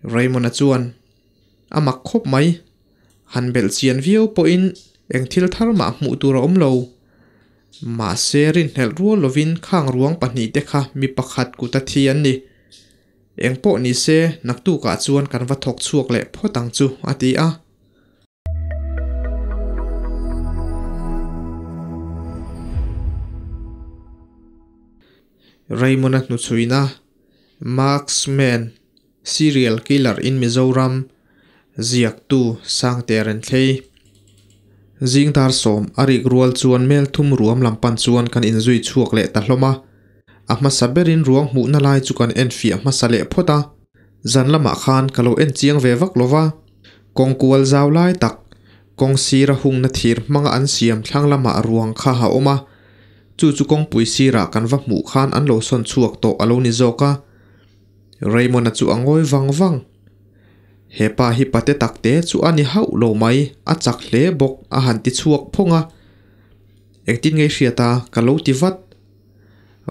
Raymond-a chuan a mak khawp mai. Han belh chian viau pawhin eng thil thar mah hmuh tur a awm lo. Mahse rinhlelh rual lovin khang ruang pahnihte kha mi pakhat kut a thi an ni. Eng pawh ni se naktukah chuan kan va thawk chhuak leh phawt ang chu, a ti a. Raymond-a hnuchhuina Marksman Serial Killer in Mizoram ziaktu Sangte Renthlei Zing dar sawm a rik rual chuan mel thum ruam lam pan chuan kan inzui chhuak leh ta hlawm a. A hmasa berin ruang hmuhna lai chu kan en fiah hmasa leh phawt a. Zan lamah khan ka lo en chiang ve vak lo va, kawng kual zau lai tak, kawng sira hungna thir hmanga an siam thlang lamah ruang kha a awm a, chu chu kawngpui sirah kan va hmuh khan an lo sawn chhuak tawh a lo ni zawk a. Raymond-a chu a ngawi vang vang. He pa hi pate takte chu a ni hauh lo mai, a chak hle bawk a han ti chhuak phawng a. Engtin ngei hriat a, ka lo ti vat.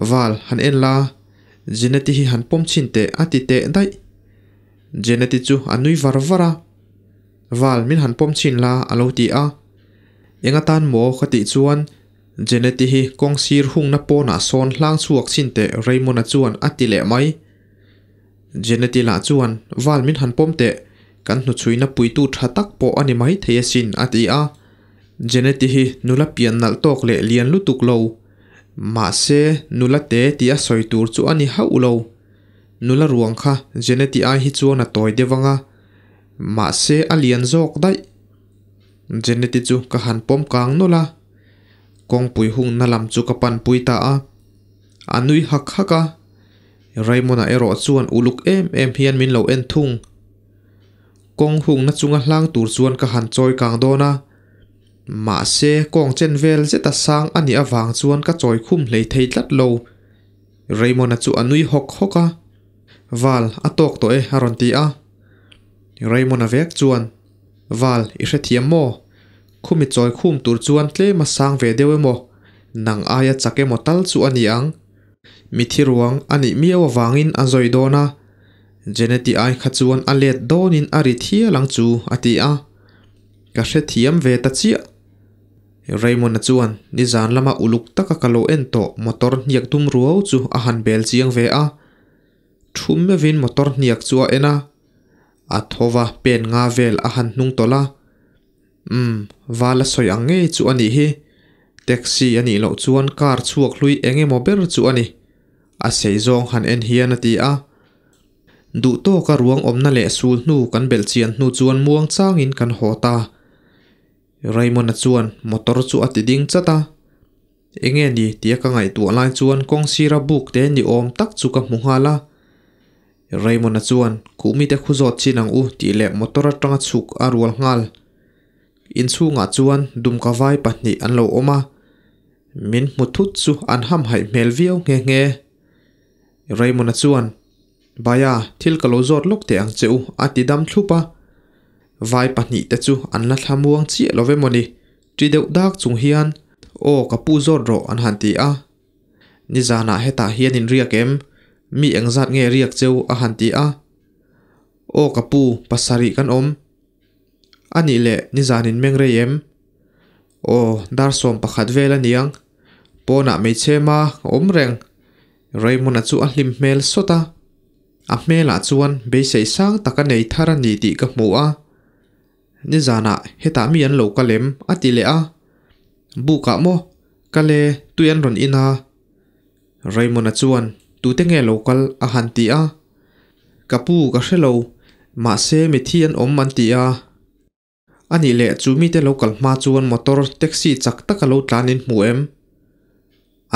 Val, han en la, Jeneti hi han pawm chhin teh a ti teh daih. Jeneti chu a nui var var a. Val, min han pawm chhin la a lo ti a. Eng atan maw ka tih chuan Jeneti hi kawng sir hungna pawnah sawn hlang chhuak chhin teh Raymond-a chuan a ti leh mai. Jeneti lah chuan Val min han pawm teh, kan hnuchhuina puitu tha tak pawh a ni mai thei asin a ti a. Jeneti hi nula pian nalh tawk leh lian lutuk lo. Mahse, nula te tih a sawi tur chu a ni hauh lo. Nula ruang kha Jeneti ai hi chuan a tawi deuh ang a, mahse a lian zawk daih. Jeneti chu ka han pawm kang nawlh a, kawngpui hungna lam chu ka panpui ta a. A nui hak hak a, Raymond-a erawh chuan uluk em em hian min lo en thung. Kawng hungna chunga hlang tur chuan ka han chawi kang dawn a, mahse kawng chen vel zeta sang a nih avang chuan ka chawi khum hlei thei tlat lo. Raymond-a chu a nui hawk hawk a, Val, a tawk tawh e a rawn ti a. Raymond-a vek chuan, Val, i hrethiam maw? Khumi chawi khum tur chuan tlem a sang ve deuh emaw, nang aia chak emaw tal chu a ni ang. Mithi ruang a nih miau avangin a zawi dawn a, Jeneti ai kha chuan a let dawnin a ri thial ang chu a ti a. Ka hrethiam ve ta chiah. Raymond-a chuan nizan lama uluk taka ka lo en tawh motor hniak dum ruau chu a han bel chiang ve a. Thu meuhin motor hniak chu a en a, a thova pen nga vel a han hnung tawlh a. Umm, val a sawi ang ngei chu a nih hi. Taxi a nih loh chuan car chhuak hlui eng emaw ber chu a ni. A sei zawng han en hian a ti a. Duh tawka ruang awmna leh sul hnu kan belh chian hnu chuan muang changin kan haw ta. Raymond-a chuan motor chu a ti ding chat a. Enge ni tia ka ngaihtuah lai chuan kawng sira buk te ni awm tak chu ka hmu nghal a. Raymond-a chuan, Khuhmite khu zawt chin ang u tih leh motor atanga chhuk a rual nghal. Inchhungah chuan dumka vai pahnih an lo awm a, min hmu thut chu an hamhaih hmel viau nghe nghe. Raymond-a chuan, Bhaia, thil ka lo zawt lawk teh ang che u a ti dam thlup a. Vai pahnih te chu an la thla muang chiah lo ve mawni, ṭi deuh dak chung hian, Aw ka pu zawt rawh an han ti a. Nizanah hetah hian in riak em? Mi engzat nge riak cheu? a han ti a. Aw ka pu, pasarih kan awm. A nih leh nizan in meng rei em? Aw, dar 11 vel a niang. Pawnah hmeichhe ma a awm reng. Raymond-a chu a hlim hmel sawt a. A hmelah chuan beisei sang tak a nei thar a ni tih ka hmu a. Nizanah hetah mi an lo kal em? a ti leh a. Bukah maw? Kal e, tui an rawn in a. Raymond-a chuan, Tute nge lo kal? a han ti a. Ka pu ka hre lo, mahse mithi an awm an ti a. A nih leh chu mite lo kal hma chuan motor taxi chak taka lo tlan in hmu em?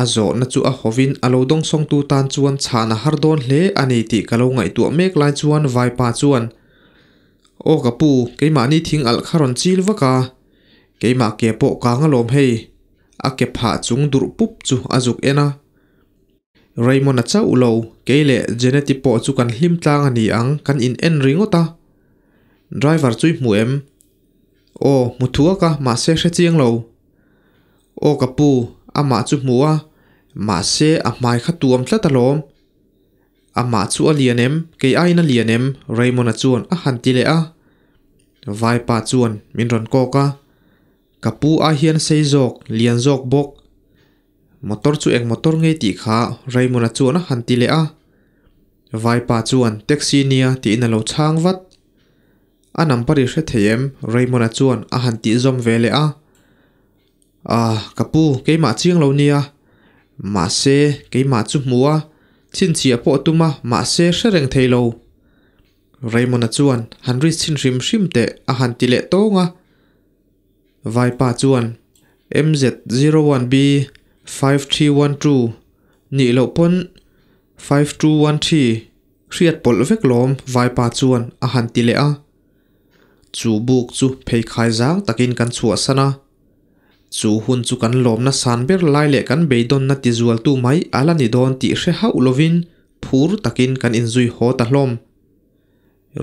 A zawhna chu a hawin a lo dawngsawngtu tan chuan chhan a har dawn hle a ni tih ka lo ngaihtuah mek lai chuan vaipa chuan, Aw ka pu, keimahni thing alh kha rawn chil vak a, keimah ke pawh kang alawm hei, a ke phah chung durh pup chu a zuk en a. Raymond-a chauh lo, kei leh Jeneti pawh chu kan hlim tlang a ni ang, kan in en ringawt a. Driver chu i hmu em? Aw, hmu thuak a, mahse hre chiang lo. Aw ka pu, amah chu hmu a, mahse a hmai kha tuam tlat alawm. Amah chu a lian em? Kei aiin a lian em? Raymond-a chuan a han ti leh a. Vaipa chuan min rawn kawk a, Ka pu ai hian sei zawk, lian zawk bawk. Motor chu eng motor nge tih kha Raymond-a chuan a han ti leh a. Vaipa chuan taxi nia tiin a lo chhang vat. A number i hre thei em? Raymond-a chuan a han tih zawm ve leh a. Ah, ka pu, keimah chiang lo nia. Mahse, keimah chu hmu a, chhinchhiah pawh tum a, mahse hre reng thei lo. Raymond-a chuan han risk chhin hrim hrim teh a han ti leh tawng a. Vaipa chuan MZ01B 5312 nih loh pawn 5213 hriat pawlh vek lawm Vaipa chuan a han ti leh a. Chu buk chu pheikhai zang takin kan chhuahsan a. Chu hun chu kan lawmna san ber lai leh kan beidawnna tizualtu mai a la ni dawn tih hre hauh lovin phur takin kan inzui haw ta hlawm.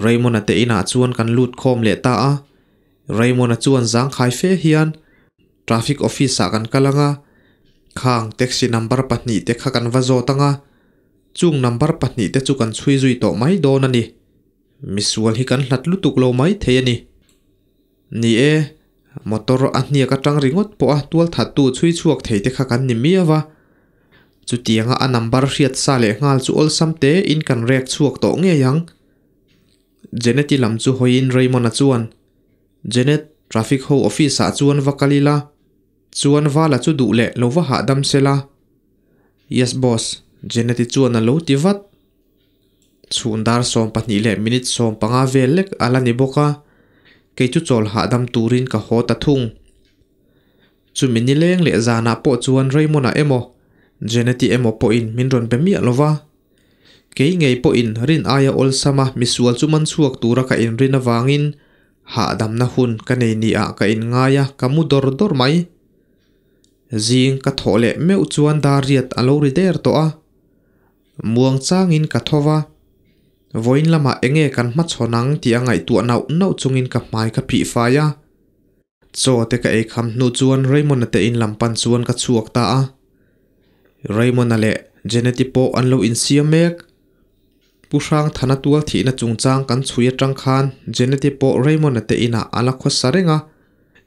Raymond-a te inah chuan kan lut khawm leh ta a. Raymond-a chuan zangkhai fe hian Traffic Office-ah kan kal ang a, khang taxi number pahnihte kha kan va zawt ang a, chung number pahnihte chu kan chhui zui tawh mai dawn a ni. Misual hi kan hlat lutuk lo mai thei a ni. Ni e, motor a hniak atang ringawt pawh a tualthattu chhui chhuak thei te kha kan ni miau a. Chutianga a number hriat sa leh nghal chu awlsam te in kan rek chhuak tawh ngei ang. Janet-i lam chu hawiin Raymond-a chuan, Janet, traffic ho office ah chuan va kal ila, chuan Vala chu duh leh lo va hahdam sela. Yes boss, Janet-i chuan a lo ti vat. Chhun dar 12 leh minute 15 vel lek a la ni bawk a, kei chu chawl hahdam turin ka haw ta thung. Chumi nileng leh zanah pawh chuan Raymond-a emaw, Janet-i emaw pawhin min rawn be miah lo va. Kei ngei pawhin rin aia awlsama misual chu man chhuak tura ka inrin avangin hahdamna hun ka nei niah ka inngai a, ka mu dawr dawr mai. Zing ka thawh leh meuh chuan dar riat a lo ri der tawh a. Muang changin ka tho va, vawiin lamah enge kan hmachhawn ang tih a ngaihtuah nauh nauh chungin ka hmai ka phih fai a. Chaw te ka ei kham hnu chuan Raymond-a te in lam pan chuan ka chhuak ta a. Raymond-a leh Janet-i pawh an lo insiam mek. Pu Hrangthana tual thihna chungchang kan chhui atang khan Janet-i pawh Raymond-a te inah a la khawsa reng a.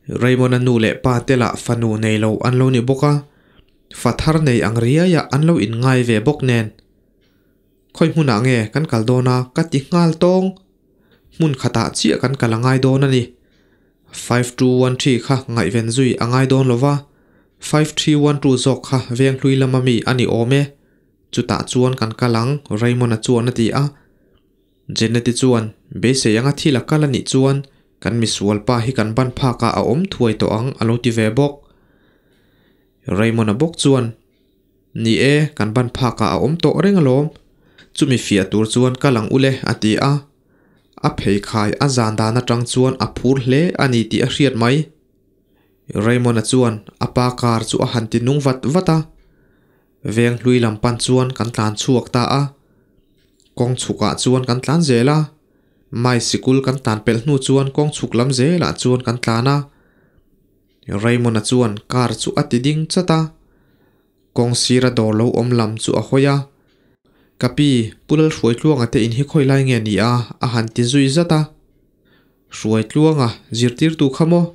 Raymond-a nu leh pa te lah fanu nei lo an lo ni bawk a. Fa thar nei ang riaiah an lo inngai ve bawk nen. Khawi hmunah nge kan kal dawn a ka ti nghal tawng. Hmun khatah chiah kan kal a ngai dawn a ni. 5213 kha ngaihven zui a ngai dawn lo va, 5312 zawk kha venghlui lama mi a ni awm e. Chutah chuan kan kal ang Raymond-a chuan a ti a. Janet-i chuan beisei anga thil a kal a nih chuan kan misual pa hi kan ban phakah a awm thuai tawh ang a lo ti ve bawk. Raymond-a bawk chuan, Ni e, kan ban phakah a awm tawh reng alawm. Chumi fiah tur chuan kal ang ule, a ti a. A pheikhai a zan dan atang chuan a phur hle a ni tih a hriat mai. Raymond-a chuan a pa car chu a han ti nung vat vat a. Veng hlui lam pan chuan kan tlan chhuak ta a. Kawng chhukah chuan kan tlan zel a. Mai sikul kan tlan pelh hnu chuan kawng chhuk lam zelah chuan kan tlan a. Raymond-a chuan car chu a ti ding chat a, kawng sira dawr lo awm lam chu a hawi a. Ka pi, Pu Lalhruaitluanga te in hi khawi lai nge ni a? a han ti zui zat a. Hruaitluanga, zirtirtu kha maw?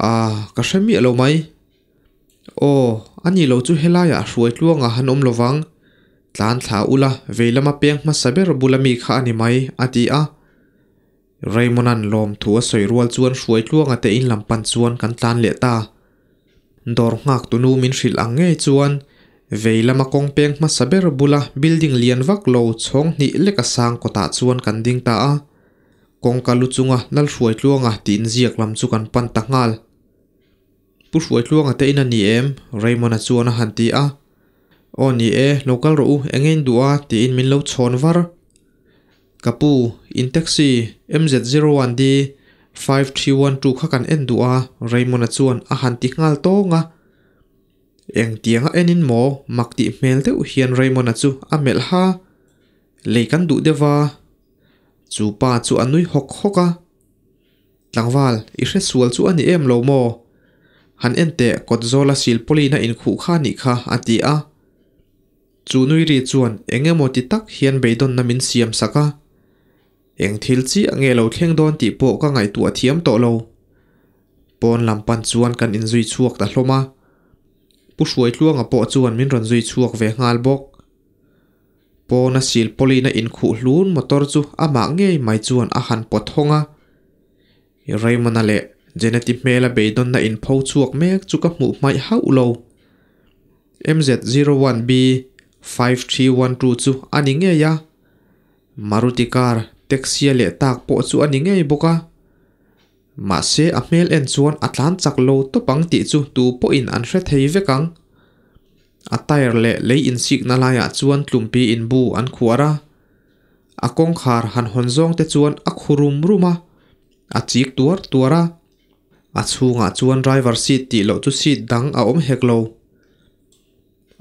Ah, ka hre miah lo mai. Aw, a ni lo chu helaiah Hruaitluanga han awm lovang. Tlan thla ula, vei lama peng hmasa ber bula mi kha a ni mai, a ti a. Raymond-a'n lawmthu a sawi rual chuan Hruaitluanga te in lam pan chuan kan tlan leh ta. Dawr nghak tunu min hrilh ang ngei chuan vei lama kawng peng hmasa ber bula building lian vak lo chhawng hnih lek a sang kawtah chuan kan ding ta a. Kawngka lu chunga Lalhruaitluanga tih inziak lam chu kan pan ta nghal. Pu Hruaitluanga te in a ni em? Raymond-a chuan a han ti a. Aw ni e, lo kal rawh u, eng nge in duh a? tiin min lo chhawn var. Ka pu, in taxi MZ01D 5312 kha kan en duh a, Raymond-a chuan a han ti nghal tawng a. Engtianga en in maw? mak tih hmel deuh hian Raymond-a chu a melh ha. Lei kan duh deuh va. Chu pa chu a nui hawk hawk a. Tlangval, i hre sual chu a ni em lo maw? Han en teh, kawt zawla silpawlin a inkhuh kha a nih kha, a ti a. Chu nui ri chuan eng emaw ti tak hian beidawnna min siam sak a. Eng thil chiah nge lo thleng dawn tih pawh ka ngaihtuah thiam tawh lo. Pawn lam pan chuan kan inzui chhuak ta hlawm a. Pu Hruaitluanga pawh chuan min rawn zui chhuak ve nghal bawk. Pawna sil pawlina inkhuh hlun motor chu amah ngei mai chuan a han pawt hawng a. Raymond-a leh Jeneti hmela beidawnna inpho chhuak mek chu ka hmuh hmaih hauh lo. MZ01B 5312 chu a ni ngei a, Maruti car taxi a leh tak pawh chu a ni ngei bawk a. Mahse a hmel en chuan a tlan chak lo tawp ang tih chu tu pawhin an hre thei vek ang. A tyre leh lei insikna laiah chuan tlumpi inbu an khuar a. A kawngkhar han hawn zawng te chuan a khu rum rum a, a chik tuar tuar a. A chhungah chuan driver seat tih loh chu seat dang a awm hek lo.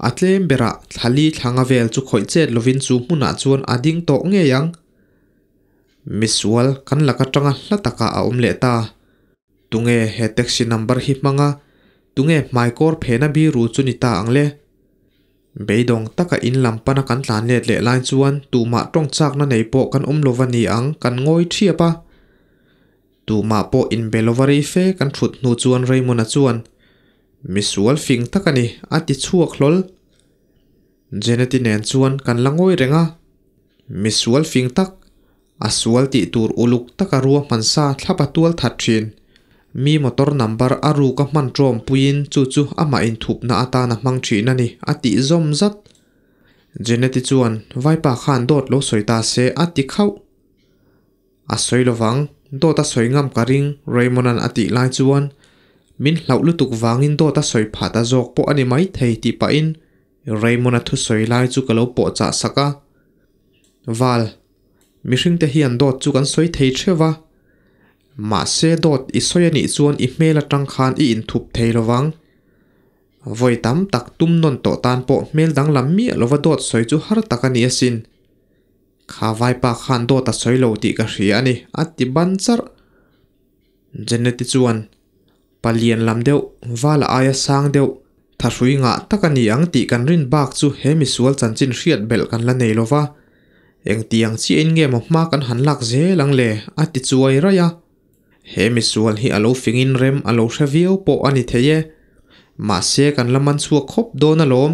A tlem berah thlali thlanga vel chu khawih chet lovin chu hmunah chuan a ding tawh ngei ang. Misual kan lak atanga hla takah a awm leh ta. Tunge he taxi number hi hmang a, tunge hmaikawr phena biru chu ni ta ang le? Beidawng taka in lam pana kan tlan let leh lai chuan tumah tawng chakna nei pawh kan awm lova ni ang kan ngawi thiap a. Tumah pawh inbe lova rei fe kan thut hnu chuan Raymond-a chuan, Misual fing tak a ni, a ti chhuak hlawl. Jeneti nen chuan kan la ngawi reng a. Misual fing tak, A sual tih tur uluk taka ruahman sa thlap a tual that thin. Mi motor number a ruk a hman ṭawm puiin chu chu amah inthupna atan a hmang thin a ni, a tih zawm zat. Jeneti chuan Vaipa khan dawt lo sawi ta se a ti khauh. A sawi lovang, dawt a sawi ngam ka ring, Raymond-a'n a tih lai chuan min hlauh lutuk vangin dawt a sawi phah ta zawk pawh a ni maithei tih pahin Raymond-a thusawi lai chu ka lo pawhchah sak a. Val. Mihringte hian dawt chu kan sawi thei theuh va, mahse dawt i sawi a nih chuan i hmel atang khan i inthup thei lo vang. Vawi tam tak tum nawn tawh tan pawh hmel danglam miah lova dawt sawi chu har tak a ni asin. Kha vaipa khan dawt a sawi lo tih ka hria a ni, a ti ban charh. Jeneti chuan Palian lam deuh, vala aia sang deuh, thahrui ngah tak a ni ang tih kan rin bak chu he misual chanchin hriat belh kan la nei lo va. Engtiang chiahin nge maw hma kan han lak zel ang le? a ti chuai raih a. He misual hi a lo fingin rem a lo hre viau pawh a ni thei e. Mahse kan la man chhuak khawp dawn alawm.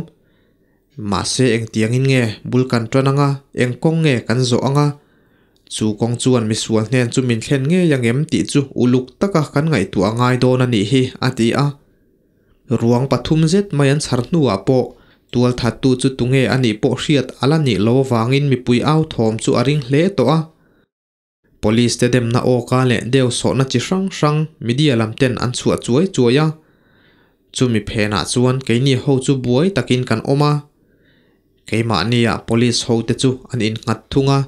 Mahse engtiangin nge bul kan tan anga, eng kawng nge kan zawh anga? Chu kawng chuan misual hnen chu min thlen ngei ang em tih chu uluk taka kan ngaihtuah a ngai dawn a nih hi, a ti a. Ruang pathum zet mai an chhar hnuah pawh tualthattu chu tunge a nih pawh hriat a la nih lo avangin mipui au thawm chu a ring hle tawh a. Police te demna awka leh deu sawhna chi hrang hrang media lam ten an chhuah chuai chuai a. Chumi phenah chuan keini ho chu buai takin kan awm a. Keimahnia police ho te chu an innghat thung a.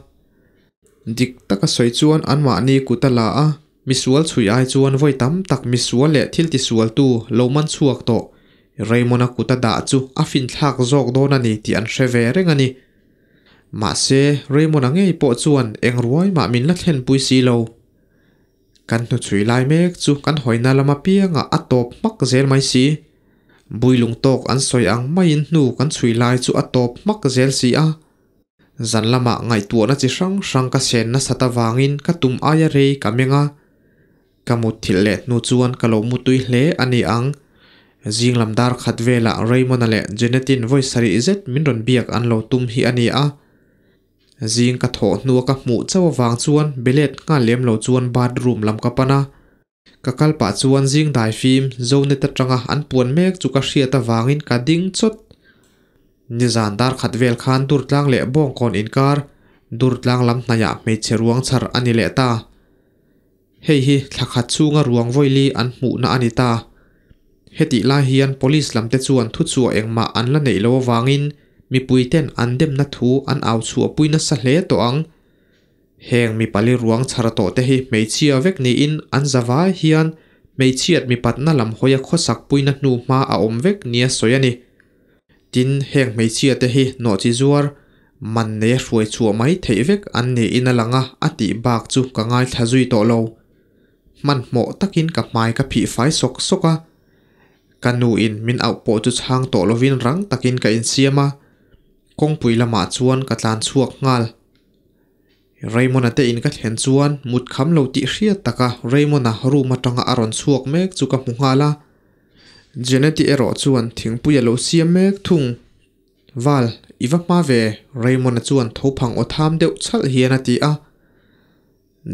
Dik taka sawi chuan anmahni kut a la a, misual chhui ai chuan vawi tam tak misual leh thil tisualtu lo man chhuak tawh Raymond-a kut a dah chu a finthlak zawk dawn a ni tih an hre ve reng a ni. Mahse, Raymond-a ngei pawh chuan eng ruai mah min la thlenpui si lo. Kan hnuchhui lai mek chu kan hawina lam apiangah a tawp hmak zel mai si. Builung tawk an sawi ang maiin hnu kan chhui lai chu a tawp hmak zel si a. Zan lamah ngaihtuahna chi hrang hrang ka sen nasat avangin ka tum aia rei ka meng a. Ka mutthilh leh hnu chuan ka lo mutui hle a ni ang. Zing lam dar khat velah Raymond-a leh Jenet-in vawi sarih zet min rawn biak an lo tum hi a ni a. Zing ka thawh hnua ka hmuh chauh avang chuan be let nghal lem lo chuan bathroom lam ka pan a. Ka kal pah chuan zing dai fim Zonet atanga an puan mek chu ka hriat avangin ka ding chawt. Nizan dar khat vel khan Durtlang leh Bawngkawn inkar Durtlang lam hnaihah hmeichhe ruang chhar a ni leh ta. Hei hi thla khat chhunga ruang vawili an hmuhna a ni ta. Hetih lai hian police lamte chuan thuchhuah engmah an la neih lo avangin mipuiten an demna thu an au chhuahpui nasa hle tawh ang. Heng mi pali ruang chhar tawh te hi hmeichhia vek niin an zavai hian hmeichhiat mipatna lam hawia khawsak puina hnu hma a awm vek nia sawi a ni. Tin, heng hmeichhia te hi nawhchi zuar, man nei a hruai chhuah mai theih vek an niin a lang a, a tih bak chu ka ngaithla zui tawh lo. Hmanhmawh takin ka hmai ka phih fai sawk sawk a. Ka nu in min auh pawh chu chhang tawh lovin rang takin ka insiam a. Kawngpui lamah chuan ka tlan chhuak nghal. Raymond-a te in ka thlen chuan mut kham lo tih hriat taka Raymond-a room atanga a rawn chhuak mek chu ka hmu nghal a. Jeneti erawh chuan thingpui a lo siam mek thung. Val, i va hma ve, Raymond-a chuan thophang aw tham deuh chhalh hian a ti a.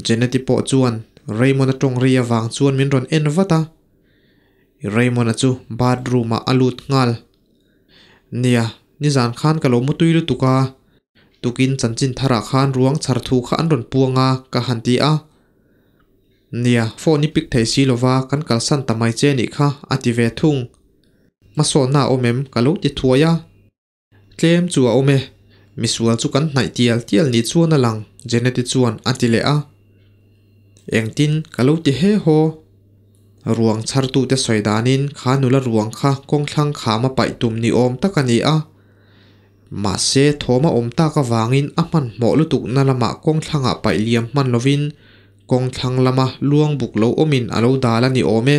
Jeneti pawh chuan Raymond-a tawng ri avang chuan min rawn en vat a. Raymond-a chu bathroom ah a lut nghal. Nia, nizan khan ka lo mutui lutuk a, tukin chanchin tharah khan ruang chhar thu kha an rawn puang a, ka han ti a. Nia, phone i pick thei si lova kan kalsan ta mai che nih kha, a ti ve thung. Hmasawnna a awm em? Ka lo ti thuai a. Tlem chu a awm e, misual chu kan hnaih tial tial ni chuan a lang, Jeneti chuan a ti leh a. Engtin ka lo ti he haw. Ruang chhartute sawi danin kha nula ruang kha kawngthlang kham a paih tum ni awm tak a ni a. Mahse thawm a awm tak avangin a hmanhmawh lutukna lamah kawngthlangah paih liam hman lovin kawngthlang lama luang buk lo awmin a lo dal a ni awm e.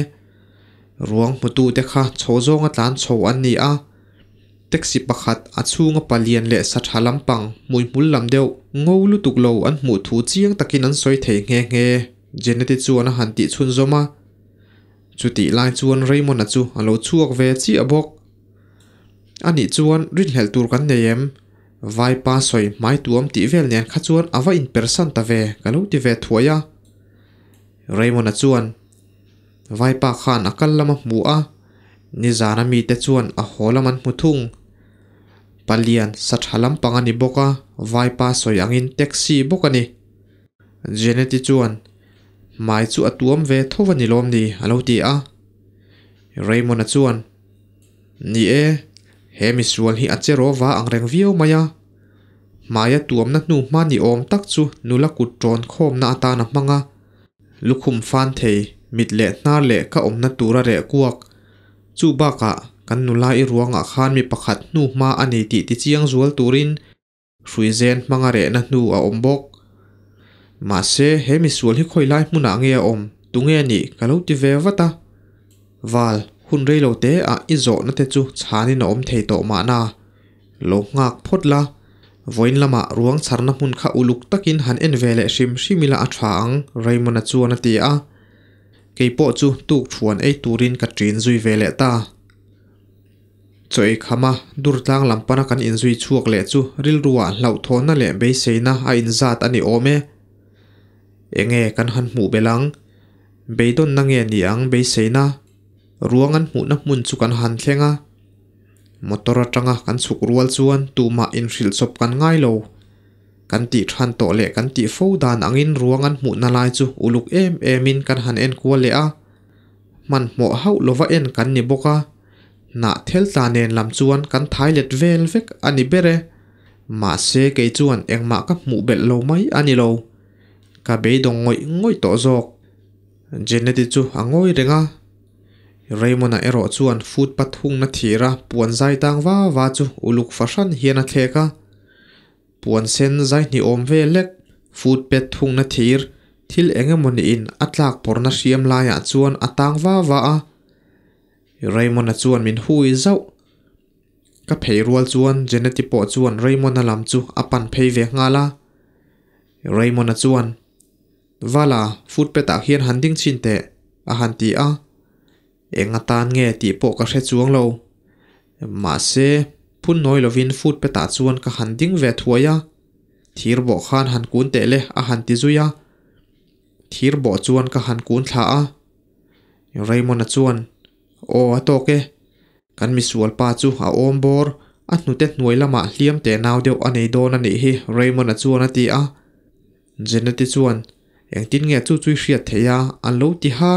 Ruang hmutute kha chho zawnga tlan chho an ni a. Taxi pakhat a chhunga palian leh sa tha lampang hmuihmul lam deuh ngo lutuk lo an hmuh thu chiang takin an sawi thei nghe nghe, Jeneti chuan a han tih chhunzawm a. Chutih lai chuan Raymond-a chu a lo chhuak ve chiah bawk. Anih chuan rinhlelh tur kan nei em? Vaipa sawi hmai tuam tih vel nen kha chuan a va inpersan ta ve ka lo ti ve thuai a. Raymond-a chuan. Vaipa khan a kal lam a hmu a, nizana mite chuan a haw lam an hmu thung. Palian sa tha lampang a ni bawk a, Vaipa sawi angin taxi bawk a ni. Jeneti chuan, Hmai chu a tuam ve tho a ni lawm ni? a lo ti a. Raymond-a chuan, Ni e, he misual hi a che rawva ang reng viau mai a. Hmaia tuamna hnu hma ni awm tak chu nula kut ṭawn khawmna atan a hmang a. Lukhum fan thei, mit leh hnar leh ka awmna tura reh kuak. Chu bakah, kan nula i ruangah khan mi pakhat hnu hma a ni tih tichiang zual turin hruizen hmanga rehna hnu a awm bawk. Mahse, he misual hi khawi lai hmunah nge a awm, tunge a nih ka lo ti ve vat a. Val, hun rei lo te ah i zawhna te chu chhanin a awm thei tawh mahna. Lo nghak phawt la, vawiin lamah ruang chharna hmun kha uluk takin han en ve leh hrim hrim ila a tha ang, Raymond-a chuan a ti a. Kei pawh chu tuk thuan ei turin ka ṭin zui ve leh ta. Chaw ei khama Durtlang lam pana kan inzui chhuak leh chu rilruah hlauhthawnna leh beiseina a inzat a ni awm e. Enge kan han hmuh belh ang? Beidawnna nge ni ang beiseina? Ruang an hmuhna hmun chu kan han thleng a. Motor atanga kan chhuk rual chuan tumah inhrilh chawp kan ngai lo. Kan tih than tawh leh kan tih fo dan angin ruang an hmuhna lai chu uluk em emin kan han en kual leh a. Hmanhmawh hauh lova en kan ni bawk a. Hnah thel tla nen lam chuan kan thai let vel vek a ni ber e. Mahse kei chuan engmah ka hmuh belh lo mai a ni lo. Ka beidawng ngawih ngawih tawh zawk. Jeneti chu a ngawi reng a. Raymond-a erawh chuan footpath hungna thira puan zai tang va va chu uluk fahran hian a thlek a. Puan sen zai hnih awm ve lek footpath hungna thir thil eng emaw niin a tlak pawrna hriam laiah chuan a tang va va a. Raymond-a chuan min hui zauh. Ka phei rual chuan Jeneti pawh chuan Raymond-a lam chu a pan phei ve nghal a. Raymond-a chuan. Vala, footpath ah hian han ding chhin teh, a han ti a. Eng atan nge tih pawh ka hre chuang lo. Mahse, phun nawi lovin footpath ah chuan ka han ding ve thuai a. Thir bawh khan han kun teh le, a han ti zui a. Thir bawh chuan ka han kun thla a. Raymond-a chuan, Aw, a tawk e. Kan misual pa chu a awm bawr, a hnute hnuai lamah hliam teh nau deuh a nei dawn a nih hi, Raymond-a chuan a ti a. Jeneti chuan, Engtin nge chu chui hriat theih a? an lo ti ha.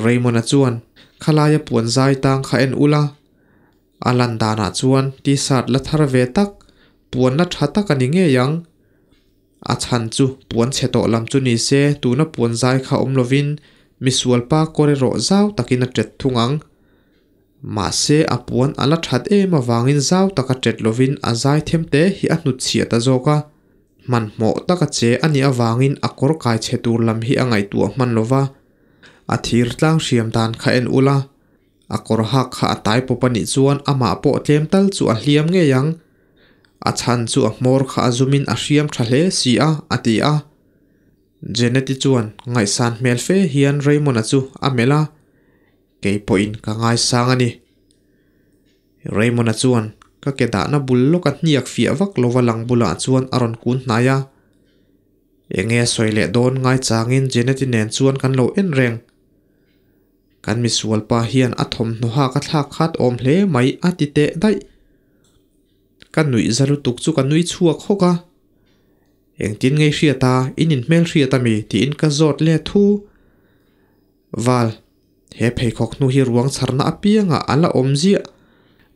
Raymond-a chuan, Khalaia puan zai tang kha en ula. A lan danah chuan t-shirt la thar ve tak, puan la tha tak a ni ngei ang. A chhan chu puan chhe tawh lam chu ni se tuna puan zai kha awm lovin misual pa kawr erawh zau takin a tet thung ang. Mahse a puan a la that em avangin zau taka tet lovin a zai them te hi a hnutchhiah ta zawk a. Hmanhmawh taka che a nih avangin a kawr kai chhe tur lam hi a ngaihtuah hman lova. A thir tlang hriam dan kha en ula, a kawr hak kha a tai pawp a nih chuan amah pawh tlem tal chu a hliam ngei ang. A chhan chu a hmawr kha a zumin a hriam tha hle si a, a ti a. Jeneti chuan ngaihsan hmel fe hian Raymond-a chu a melh a, Kei pawhin ka ngaisang a ni. Raymond-a chuan ka ke dahna bul lawka hniak fiah vak lova lang bulah chuan a rawn kun hnai a. Enge a sawi leh dawn ngaichangin Jeneti nen chuan kan lo en reng. Kan misual pa hian a thawmhnaw hak a thlak khat awm hle mai a ti teh daih. Ka nuih za lutuk chu ka nui chhuak hawk a. Engtin ngei hriat a, in inhmel hriat a mi tiin ka zawt let thu. Val, he pheikhawk hnu hi ruang chharna apiangah a la awm ziah.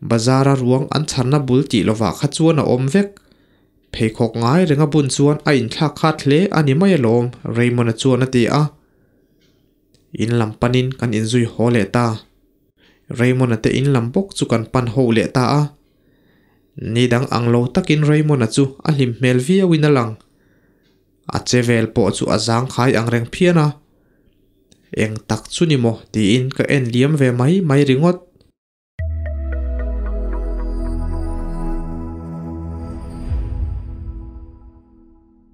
Bazar-a ruang an chharna bul tih lovah kha chuan a awm vek. Pheikhawk ngai renga bun chuan a inthlak khat hle a ni mai alawm, Raymond-a chuan a ti a. In lam panin kan inzui haw leh ta. Raymond-a te in lam bawk chu kan pan ho leh ta a. Ni dang ang lo takin Raymond-a chu a hlim hmel viauin a lang. A che vel pawh chu a zangkhai ang reng phian a. Eng tak chu ni maw tiin ka en liam ve mai mai ringawt.